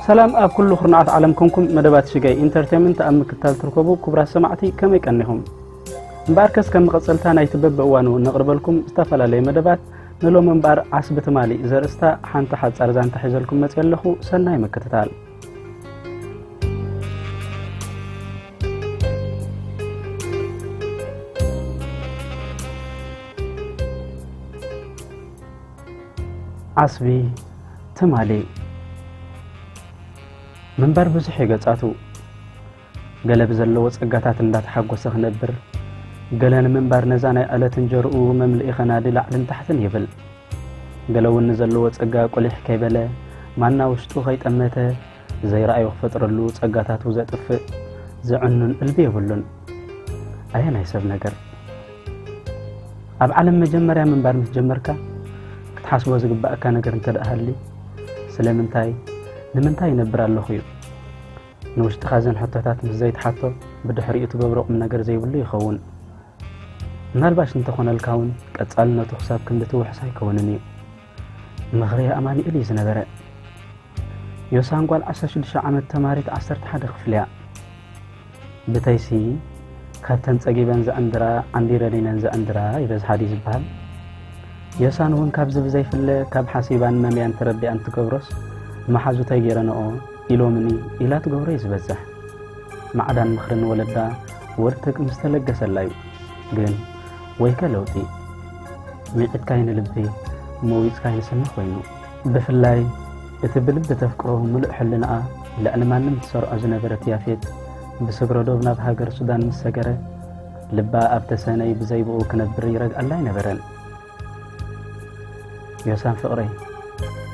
ሰላም ኣብ ኩሉ ኩርናዓት ዓለም ኮንኩም መደባት ሽጋይ ኢንተርቴይመንት ኣብ ምክትታል ትርከቡ ክቡራት ሰማዕቲ ከመይ ቀኒኹም? እምበኣርከስ ከም መቐጸልታ ናይቲ በብእዋኑ ነቕርበልኩም ዝተፈላለየ መደባት ንሎም እምበኣር ዓስቢ ትማሊ ዘርእስታ ሓንቲ ሓጻር ዛንታ ሒዘልኩም መጽየ ኣለኹ። ሰናይ ምክትታል። ዓስቢ ትማሊ። ምንባር ብዙሕ እዩ ገጻቱ። ገለ ብዘለዎ ጸጋታት እንዳተሓጎሰ ክነብር፣ ገለ ንምንባር ነዛ ናይ ዕለት እንጀርኡ መምልኢ ከናዲ ላዕልን ታሕትን ይብል። ገለ እውን ንዘለዎ ጸጋ ቁሊሕ ከይበለ፣ ማና ውሽጡ ከይጠመተ፣ ዘይረኣዮ ክፈጥረሉ ጸጋታቱ ዘጥፍእ፣ ዘዕኑን እልቢ የብሉን። ኣየ ናይ ሰብ ነገር! ኣብ ዓለም መጀመርያ ምንባር ምስ ጀመርካ፣ ክትሓስቦ ዝግባኣካ ነገር እንተ ደኣ ሃልዩ፣ ስለምንታይ፣ ንምንታይ ይነብር ኣለኹ እዩ። ንውሽጥኻ ዘን ሕቶታት ምስ ዘይትሓቶ፣ ብድሕሪኡ ትገብሮ ቁም ነገር ዘይብሉ ይኸውን። ምናልባሽ እንተኾነልካ እውን፣ ቀጻልነቱ ክሳብ ክንዲ ትውሕስ ኣይከውንን እዩ። ምኽሪ ኣማኑኤል እዩ ዝነበረ። ዮሳን ጓል ዓሰርተ ሽዱሽተ ዓመት ተማሪት ዓሰርተ ሓደ ክፍሊ እያ። ብተይሲ ካብተን ጸጊበን ዘዕንድራ፣ ዓንዲረን ኢነን ዘዕንድራ ይበዝሓ ድዩ ዝበሃል? ዮሳን እውን ካብዚ ብዘይፍለ፣ ካብ ሓሲባን መምያን ተረዲኣን ትገብሮስ፣ መሓዙተይ ገይረንኦ ኢሎምኒ ኢላ ትገብሮ እዩ ዝበዝሕ። ማዕዳን ምኽርን ወለዳ ወርትግ ምስ ተለገሰላ እዩ። ግን ወይከ ለውጢ፣ ሚዒጥካይ ንልቢ፣ መዊጽካይ ንስኒ ኮይኑ። ብፍላይ እቲ ብልቢ ተፍቅሮ ምሉእ ሕልናኣ ልዕሊ ማንም ትሰርዖ ዝነበረት ያፌት፣ ብስግረ ዶብ ናብ ሃገር ሱዳን ምስ ሰገረ፣ ልባ ኣብ ተሰነይ ብዘይ ብኡ ክነብር ይረግኣላ ኣይነበረን። ዮሳን ፍቕረይ፣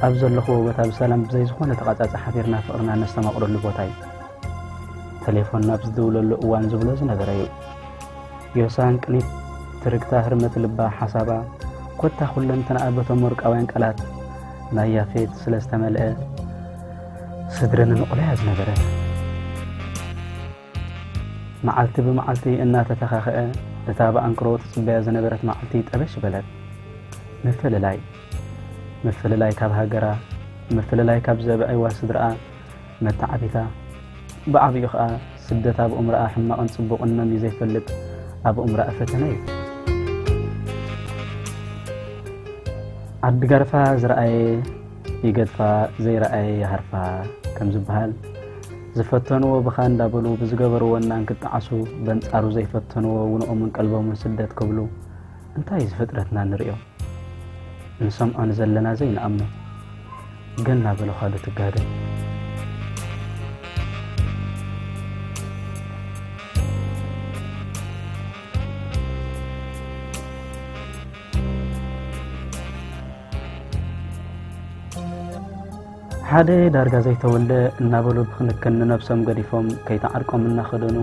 ኣብ ዘለኽዎ ቦታ ብሰላም ብዘይ ዝኾነ ተቓጻጻ ሓቢርና ፍቕርና ነስተማቕረሉ ቦታ እዩ። ተሌፎን ናብ ዝድውለሉ እዋን ዝብሎ ዝነበረ እዩ። ዮሳን ቅኒት ትርግታ ህርመት ልባ ሓሳባ፣ ኮታ ኩለንተናኣ በቶም ወርቃውያን ቃላት ናይ ያፌት ስለ ዝተመልአ፣ ስድሪ ንንቕሎ እያ ዝነበረት። መዓልቲ ብመዓልቲ እናተተኻኸአ፣ እታ ብኣንክሮ ትጽበያ ዝነበረት መዓልቲ ጠበሽ በለት። ምፍልላይ። ምፍልላይ ካብ ሃገራ፣ ምፍልላይ ካብ ዘብዐይዋ ስድራኣ፣ መተዓቢታ። ብዓቢኡ ኸኣ ስደት ኣብ ኡምራኣ ሕማቕን ጽቡቕን መምዩ ዘይፈልጥ ኣብ ኡምራኣ ፈተነ እዩ። ዓዲ ጋርፋ ዝረኣየ ይገድፋ፣ ዘይረኣየ ይሃርፋ ከም ዝበሃል፣ ዝፈተንዎ ብኻ እንዳበሉ ብዝገበርዎ እናንክጣዓሱ፣ በንጻሩ ዘይፈተንዎ ውንኦምን ቀልቦምን ስደት ክብሉ እንታይ እዩ ዝፍጥረትና ንርእዮ? ንሰምዖ ንዘለና ዘይንኣምኖ፣ ገና በሎ ካልእ ትጋደ። ሓደ ዳርጋ ዘይተወልደ እናበሉ ብክንክን ንነብሶም ገዲፎም ከይተዓርቆም እናኸደኑ፣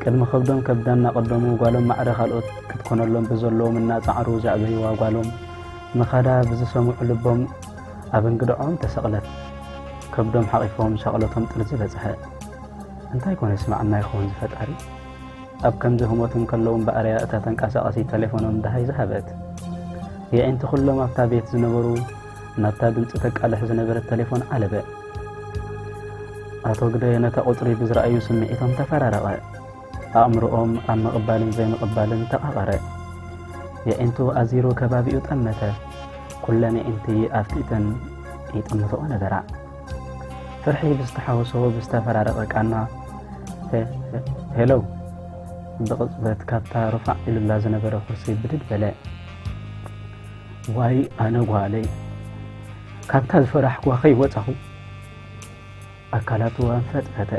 ቅድሚ ከብዶም ከብዳ እናቐደሙ፣ ጓሎም ማዕረ ካልኦት ክትኮነሎም ብዘለዎም እናጻዕሩ ዘዕበይዋ ጓሎም ምኻዳ ብዝሰምዑ ልቦም ኣብ እንግድዖም ተሰቕለት። ከብዶም ሓቒፎም ሻቕሎቶም ጥርዚ በጽሐ። እንታይ ኮነ ይስምዓና ይኸውን ዝፈጣሪ? ኣብ ከምዚ ህሞት እንከለዉ እምበኣር እያ እታ ተንቀሳቓሲት ተሌፎኖም ደሃይ ዝሃበት። የዒንቲ ኩሎም ኣብታ ቤት ዝነበሩ ናብታ ድምጺ ተቃልሕ ዝነበረት ተሌፎን ዓለበ። ኣቶ ግደ ነታ ቁጽሪ ብዝረኣዩ ስምዒቶም ተፈራረቐ። ኣእምሮኦም ኣብ ምቕባልን ዘይምቕባልን ተቓቐረ። የዒንቱ ኣዚሩ ከባቢኡ ጠመተ። ኩለን የዒንቲ ኣፍጢጠን ይጥምትኦ ነበራ። ፍርሒ ብዝተሓወሶ ብዝተፈራረቐ ቃና፣ "ሄ-፣ ሄ-፣ ሄሎ!" ብቕጽበት ካብታ ሩፋዕ ኢሉላ ዝነበረ ኩርሲ ብድድ በለ። "ዋይ ኣነ ጓለይ! ካብታ ዝፈራሕኩዋ ከይወጻኹ!" ኣካላቱ ኣንፈጥፈጠ።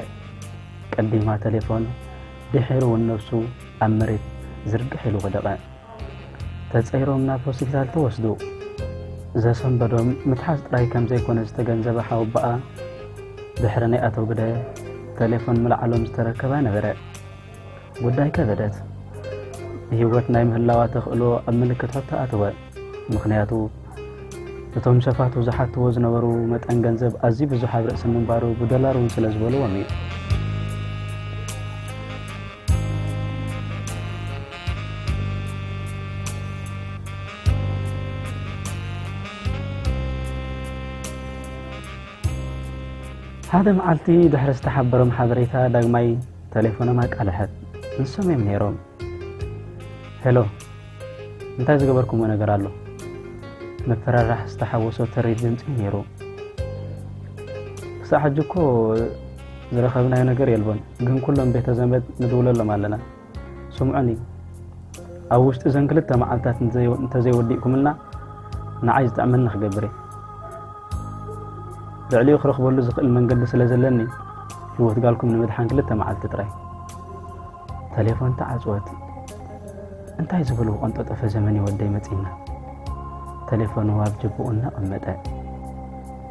ቀዲማ ተሌፎን፣ ድሒሩ እውን ነብሱ ኣብ መሬት ዝርግሕ ኢሉ ወደቐ። ተጸይሮም ናብ ሆስፒታል ተወስዱ። ዘሰንበዶም ምትሓዝ ጥራይ ከም ዘይኮነ ዝተገንዘበ ሓወቦኣ፣ ድሕሪ ናይ ኣቶ ግደ ተሌፎን ምልዓሎም ዝተረከባ ነበረ። ጉዳይ ከበደት። ብህይወት ናይ ምህላዋ ተኽእሎ ኣብ ምልክት ሕቶ ኣተወ። ምኽንያቱ፣ እቶም ሸፋቱ ዝሓትዎ ዝነበሩ መጠን ገንዘብ ኣዝዩ ብዙሕ ኣብ ርእሲ ምንባሩ ብዶላር እውን ስለ ዝበልዎም እዩ። ሓደ መዓልቲ ድሕሪ ዝተሓበሮም ሓበሬታ ዳግማይ ተሌፎኖም ኣቃልሐት። ንሶም እዮም ነይሮም። ሄሎ፣ እንታይ ዝገበርኩምዎ ነገር ኣሎ? ምፍርራሕ ዝተሓወሶ ተሪር ድምጺ ነይሩ። ክሳዕ ሕጂ እኮ ዝረኸብናዮ ነገር የልቦን፣ ግን ኩሎም ቤተ ዘመድ ንድውለሎም ኣለና። ስምዑኒ፣ ኣብ ውሽጢ እዘን ክልተ መዓልታት እንተዘይወዲእኩምልና ንዓይ ዝጥዕመኒ ክገብር እየ። ልዕሊኡ ክረኽበሉ ዝኽእል መንገዲ ስለ ዘለኒ፣ ህይወት ጋልኩም ንምድሓን ክልተ መዓልቲ ጥራይ። ተሌፎን ተዓጽወት። እንታይ ዝበሉ ቆንጠጠፈ ዘመን ይወደይ መጺና። ተሌፎኑ ኣብ ጅብኡ እናቐመጠ።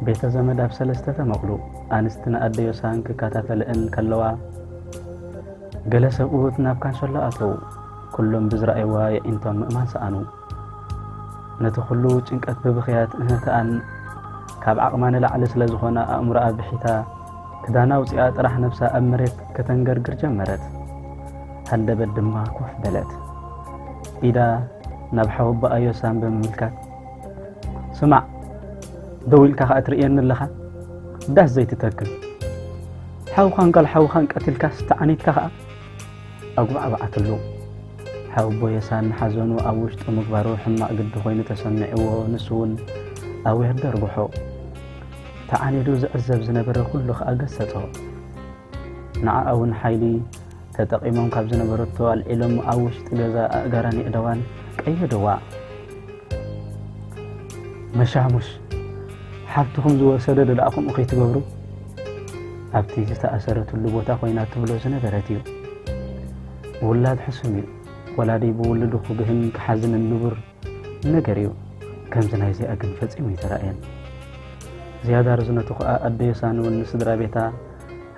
ቤተ ዘመድ ኣብ ሰለስተ ተመቕሉ። ኣንስቲ ንኣደዮ ሳን ክከታተልእን ከለዋ፣ ገለ ሰብኡት ናብ ካንሸሎ ኣተዉ። ኩሎም ብዝረኣይዋ የዒንቶም ምእማን ሰኣኑ። ነቲ ኩሉ ጭንቀት ብብኽያት እህህተኣን ካብ ዓቕማ ንላዕሊ ስለ ዝኾነ ኣእምሮኣ ብሒታ ክዳና ኣውጺኣ ጥራሕ ነብሳ ኣብ መሬት ከተንገርግር ጀመረት። ሃንደበት ድማ ኮፍ በለት። ኢዳ ናብ ሓወቦኣ ዮሳን ብምምልካት፣ ስማዕ፣ ደው ኢልካ ኸኣ ትርእየኒ ኣለኻ? ዳስ ዘይትተክል። ሓውኻን ጓል ሓውኻን ቀቲልካስ ተዓኒድካ ኸኣ? ኣጉባዕባዓትሉ። ሓወቦ ዮሳን ሓዘኑ ኣብ ውሽጡ ምግባሩ ሕማቕ ግዲ ኮይኑ ተሰሚዕዎ፣ ንሱ እውን ኣብ ውሕድ ደርጉሖ። ተዓኒዱ ዝዕዘብ ዝነበረ ኩሉ ኸኣ ገሰጾ። ንዓኣ እውን ሓይሊ ተጠቒሞም ካብ ዝነበረቶ ኣልዒሎም ኣብ ውሽጢ ገዛ ኣእጋራን የእዳዋን ቀየድዋ። መሻሙሽ፣ ሓብትኹም ዝወሰደ ዶ ደኣ ከምኡ ከይትገብሩ? ኣብቲ ዝተኣሰረትሉ ቦታ ኮይና ትብሎ ዝነበረት እዩ። ውላድ ሕሱም እዩ። ወላዲ ብውልዱ ክግህን ክሓዝንን ንቡር ነገር እዩ። ከምዚ ናይዚኣ ግን ፈጺሙ ኣይተራእየን። ዝያዳ ርዝነቱ ከኣ ኣደ ዮሳን እውን ንስድራ ቤታ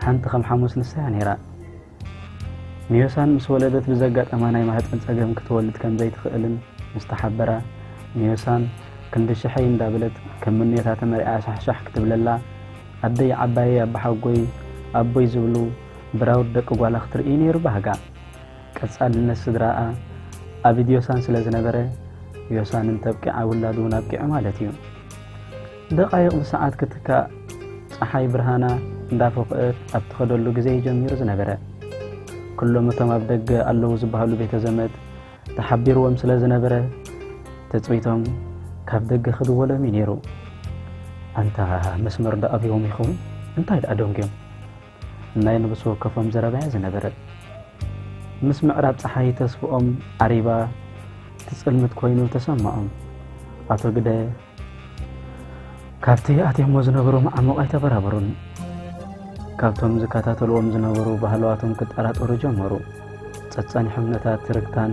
ሓንቲ ከም ሓሙስ ንሳ እያ ነይራ። ንዮሳን ምስ ወለደት ብዘጋጠማ ናይ ማህጸን ጸገም ክትወልድ ከም ዘይትኽእልን ምስ ተሓበራ፣ ንዮሳን ክንዲ ሽሐይ እንዳበለት ከም ምንዮታ ተመሪዓ ሻሕሻሕ ክትብለላ፣ ኣደይ ዓባየይ ኣባሓጎይ ኣቦይ ዝብሉ ብራውድ ደቂ ጓላ ክትርኢ ነይሩ ባህጋ። ቀጻልነት ስድራኣ ኣብ ኢድ ዮሳን ስለ ዝነበረ፣ ዮሳን እንተብቂዓ ውላድ እውን ኣብቂዑ ማለት እዩ። ደቓይቕ ብሰዓት ክትካእ፣ ጸሓይ ብርሃና እንዳፎኽአት ኣብ ትኸደሉ ግዜ እዩ ጀሚሩ ዝነበረ። ኩሎም እቶም ኣብ ደገ ኣለዉ ዝበሃሉ ቤተ ዘመድ ተሓቢርዎም ስለ ዝነበረ፣ ትጽቢቶም ካብ ደገ ክድወሎም እዩ ነይሩ። ኣንታ መስመር ዶ ኣብዮም ይኸውን? እንታይ ደኣ ደንጉዮም? ናይ ነብሲ ወከፎም ዘረባ እያ ዝነበረ። ምስ ምዕራብ ጸሓይ ተስፍኦም ዓሪባ ትጽልምት ኮይኑ ተሰማኦም። ኣቶ ግደ ካብቲ ኣትዮሞ ዝነበሩ መዓሙቕ ኣይተበራበሩን። ካብቶም ዝከታተልዎም ዝነበሩ ባህልዋቶም ክጠራጠሩ ጀመሩ። ጸጸኒሖም ነታ ትርክታን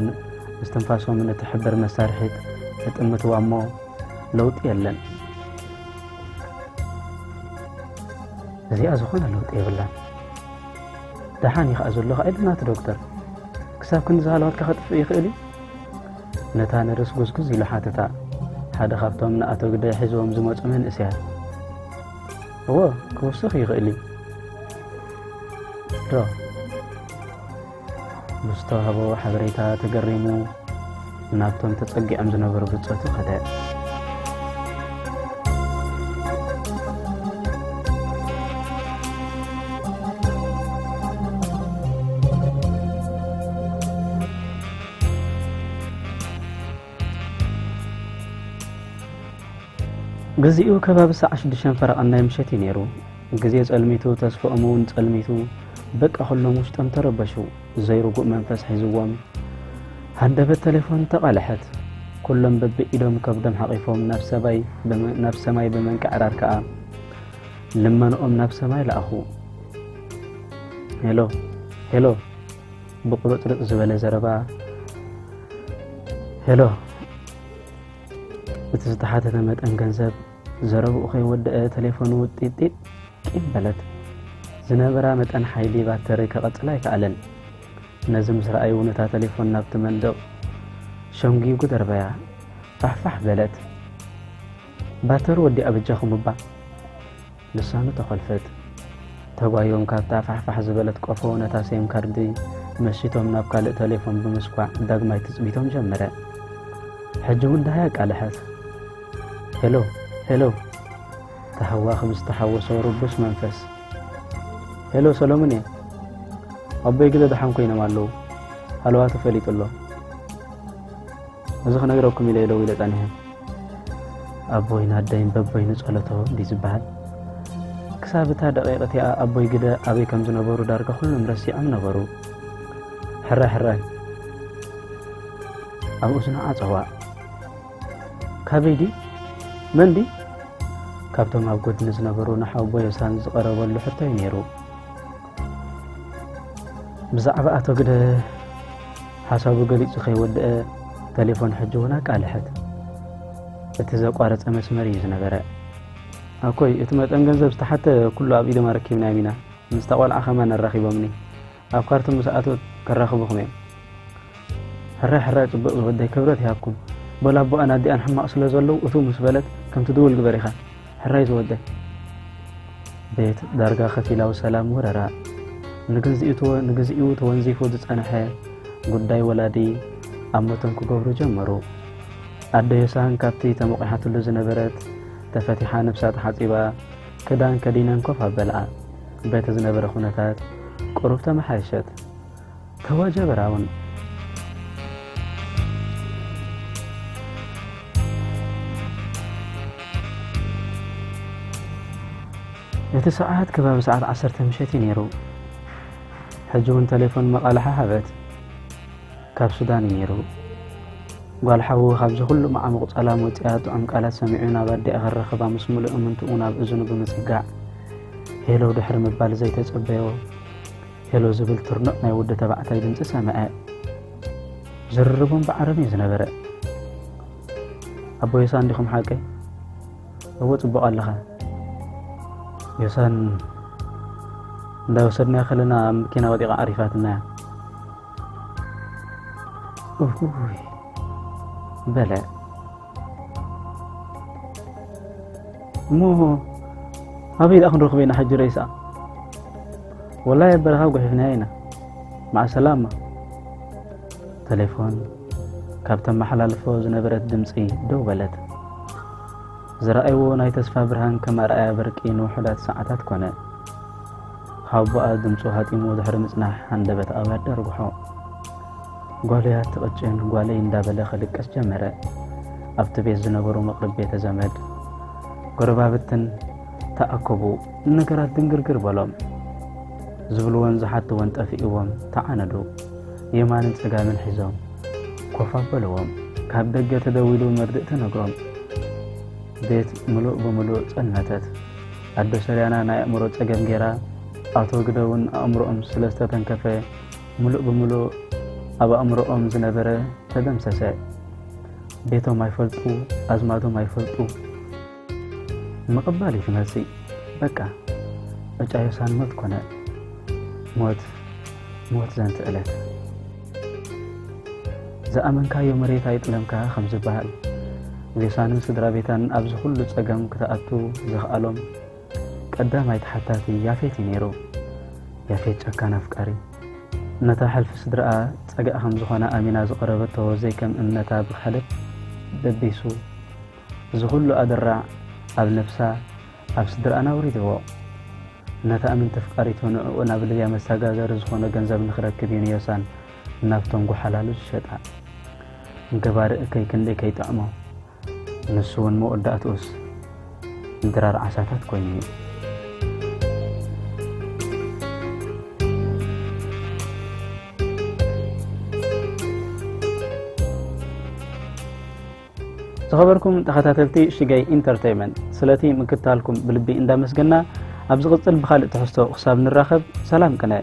እስትንፋሶምን እትሕብር መሳርሒት ይጥምትዋ እሞ ለውጢ የለን። እዚኣ ዝኾነ ለውጢ የብላን። ደሓን እዩ ኸኣ ዘሎ ኸኣ ኢሉና እቲ ዶክተር። ክሳብ ክንዲ ዝሃለዋትካ ከጥፍእ ይኽእል እዩ? ነታ ነርስ ጉዝጉዝ ኢሉ ሓተታ። ሓደ ካብቶም ንኣቶ ግዳይ ሒዝዎም ዝመጹ መንእሰያት። እወ፣ ክውስኽ ይኽእል እዩ። ዶ? ብዝተዋህቦ ሓበሬታ ተገሪሙ ናብቶም ተጸጊዖም ዝነበሩ ብጾቱ ከደ። ግዜኡ ከባቢ ሰዓት ሽዱሽተ ፈረቓ ናይ ምሸት እዩ ነይሩ። ግዜ ጸልሚቱ፣ ተስፍኦም እውን ጸልሚቱ፣ በቃ ኩሎም ውሽጦም ተረበሹ። ዘይርጉእ መንፈስ ሒዝዎም፣ ሃንደበት ተሌፎን ተቓልሐት። ኩሎም በብኢዶም ከብዶም ሓቒፎም ናብ ሰማይ ብመ-፣ ናብ ሰማይ ብምንቅዕራር ከኣ ልመንኦም ናብ ሰማይ ለኣኹ። ሄሎ፣ ሄሎ፣ ብቑርጽርጽ ዝበለ ዘረባ። ሄሎ። እቲ ዝተሓተተ መጠን ገንዘብ ዘረብኡ ከይወደአ ተሌፎኑ ጢጢጥ ጢጥ በለት። ዝነበራ መጠን ሓይሊ ባተሪ ከቐጽላ ኣይከኣለን። ነዚ ምስ ረኣዩ እውን እታ ተሌፎን ናብቲ መንደቕ ሸንጒጉ ደርበያ። ፋሕፋሕ በለት። ባተሪ ወዲኣ በጃኹም እባ። ልሳኑ ተኾልፈት። ተጓዮም ካብታ ፋሕፋሕ ዝበለት ቆፎ ነታ ሴም ካርዲ መሺቶም ናብ ካልእ ተሌፎን ብምስኳዕ ዳግማይ ትጽቢቶም ጀመረ። ሕጂ እውን ደሃይ ኣቃልሐት። ሄሎ፣ ሄሎ። ተሃዋኽ ብዝተሓወሶ ርቡስ መንፈስ። ሄሎ ሰሎሙን እየ። ኣቦይ ግደ ደሓን ኮይኖም ኣለዉ። ሃለዋ ተፈሊጡ ኣሎ። እዚ ክነግረኩም ኢለ ደዊለ ጸኒሐ። ኣቦይን ኣደይን በቦይኑ ጸሎቶ እንዲ ዝበሃል። ክሳብ እታ ደቂቕ እቲኣ ኣቦይ ግደ ኣበይ ከም ዝነበሩ ዳርጋ ኩሎም ረሲዖም ነበሩ። ሕራይ ሕራይ ኣብ እዝኑ ዓጸዋ። ካበይ ድዩ? መን ድዩ? ካብቶም ኣብ ጎድኒ ዝነበሩ ንሓወቦ ዮሳን ዝቐረበሉ ሕቶ እዩ ነይሩ። ብዛዕባ ኣቶ ግደ ሓሳቡ ገሊጹ ከይወደአ ተሌፎን ሕጂ እውን ኣቃልሐት። እቲ ዘቋረጸ መስመር እዩ ዝነበረ። ኣኮይ፣ እቲ መጠን ገንዘብ ዝተሓተ ኩሉ ኣብ ኢዶም ኣረኪብናዮም ኢና። ምስታ ቆልዓ ከማን ኣራኺቦምኒ። ኣብ ካርቱም ምስ ኣተወት ከራኽቡኹም እዮም። ሕራይ ሕራይ ጽቡቕ ዝወደይ፣ ክብረት ይሃብኩም። በል ኣቦኣን ኣዲኣን ሕማቕ ስለ ዘለዉ እትው ምስ በለት ከም ትድውል ግበር ኢኻ። ሕራይ ዝወደይ። ቤት ዳርጋ ከፊላዊ ሰላም ወረራ። ንግዚኡ ተወ-፣ ንግዚኡ ተወንዚፉ ዝጸንሐ ጉዳይ ወላዲ ኣብ መቶም ክገብሩ ጀመሩ። ኣደ ዮሳን ካብቲ ተመቑሓትሉ ዝነበረት ተፈቲሓ ነብሳ ተሓጺባ፣ ክዳን ከዲነን ኮፍ ኣበልኣ። በቲ ዝነበረ ኩነታት ቁሩብ ተመሓየሸት። ተዋጀበራ እውን። እቲ ሰዓት ከባቢ ሰዓት ዓሰርተ ምሸት እዩ ነይሩ። ሕጂ እውን ተሌፎን መቓልሓ ሃበት። ካብ ሱዳን እዩ ነይሩ። ጓል ሓዉ ካብዚ ኩሉ መዓሙቕ ጸላም ወጺኣ ጥዑም ቃላት ሰሚዑ ናብ ኣዲኣ ክረኽባ ምስ ምሉእ እምንትኡ ናብ እዝኑ ብምጽጋዕ፣ ሄሎ ድሕሪ ምባል ዘይተጸበዮ ሄሎ ዝብል ትርኑዕ ናይ ወዲ ተባዕታይ ድምጺ ሰምዐ። ዝርርቦም ብዓረብ እዩ ዝነበረ። ኣቦ ዮሳን ዲኹም ሓቀይ? እወ፣ ጽቡቕ ኣለኻ። ዮሳን እንዳወሰድናያ ከለና ኣብ መኪና ወዲቓ ዓሪፋትና እያ። እውይ፣ በለ። እሞ ኣበይ ደኣ ክንረኽቦ ኢና ሕጂ ሬሳ? ወላሂ ኣብ በረኻ ጓሒፍናያ ኢና። መዓ ሰላማ። ተሌፎን ካብ ተመሓላልፎ ዝነበረት ድምጺ ደው በለት። ዝረኣይዎ ናይ ተስፋ ብርሃን ከም ኣርኣያ በርቂ ንውሑዳት ሰዓታት ኮነ። ሓወቦኣ ድምጹ ሃጢሙ ድሕሪ ምጽናሕ ሃንደበት ኣባዲ ኣርጉሖ። ጓለይ ኣትቕጭን ጓለይ እንዳበለ ክልቅስ ጀመረ። ኣብቲ ቤት ዝነበሩ መቕርብ ቤተ ዘመድ፣ ጎረባብትን ተኣከቡ። ንነገራት ድንግርግር በሎም። ዝብልዎን ዝሓትዎን ጠፊእዎም ተዓነዱ። የማንን ጸጋምን ሒዞም ኮፍ ኣበልዎም። ካብ ደገ ተደዊሉ መርድእ ተነግሮም። ቤት ምሉእ ብምሉእ ጸልመተት። ኣዶ ሰልያና ናይ ኣእምሮ ጸገም ጌራ፣ ኣቶ ግደ እውን ኣእምሮኦም ስለ ዝተተንከፈ፣ ምሉእ ብምሉእ ኣብ ኣእምሮኦም ዝነበረ ተደምሰሰ። ቤቶም ኣይፈልጡ፣ ኣዝማዶም ኣይፈልጡ። ምቕባል እዩ እቲ መልሲ። በቃ፣ ዕጫ ዮሳን ሞት ኮነ። ሞት፣ ሞት ዘንት ዕለት። ዝኣመንካዮ መሬት ኣይጥለምካ ከም ዝበሃል፣ ዮሳንን ስድራ ቤታን ኣብዚ ኩሉ ጸገም ክትኣቱ ዘኽኣሎም ቀዳማይ ተሓታቲ ያፌት እዩ ነይሩ። ያፌት ጨካን ኣፍቃሪ። ነታ ሕልፊ ስድራኣ ጸጋእ ከም ዝኾነ ኣሚና ዝቐረበቶ ዘይከም እምነታ ብኽሕደት ደቢሱ፣ እዚ ኩሉ ኣደራዕ ኣብ ነብሳ፣ ኣብ ስድራኣን ኣውሪድዎ። ነታ እምንቲ ኣፍቃሪቱ ንዕኡ ናብ ሊብያ መሰጋገሪ ዝኾኖ ገንዘብ ንኽረክብ እዩ ንዮሳን ናብቶም ጎሓላሉ ዝሸጣ። ገባሪ እከይ ክንደይ ከይጥዕሞ፣ ንሱ እውን መወዳእትኡስ ድራር ዓሳታት ኮይኑ እዩ። ዝኸበርኩም ተኸታተልቲ ሽገይ ኢንተርተይመንት፣ ስለቲ ምክትታልኩም ብልቢ እንዳመስገና፣ ኣብ ዝቕጽል ብኻልእ ትሕዝቶ ክሳብ ንራኸብ፣ ሰላም ቅነ።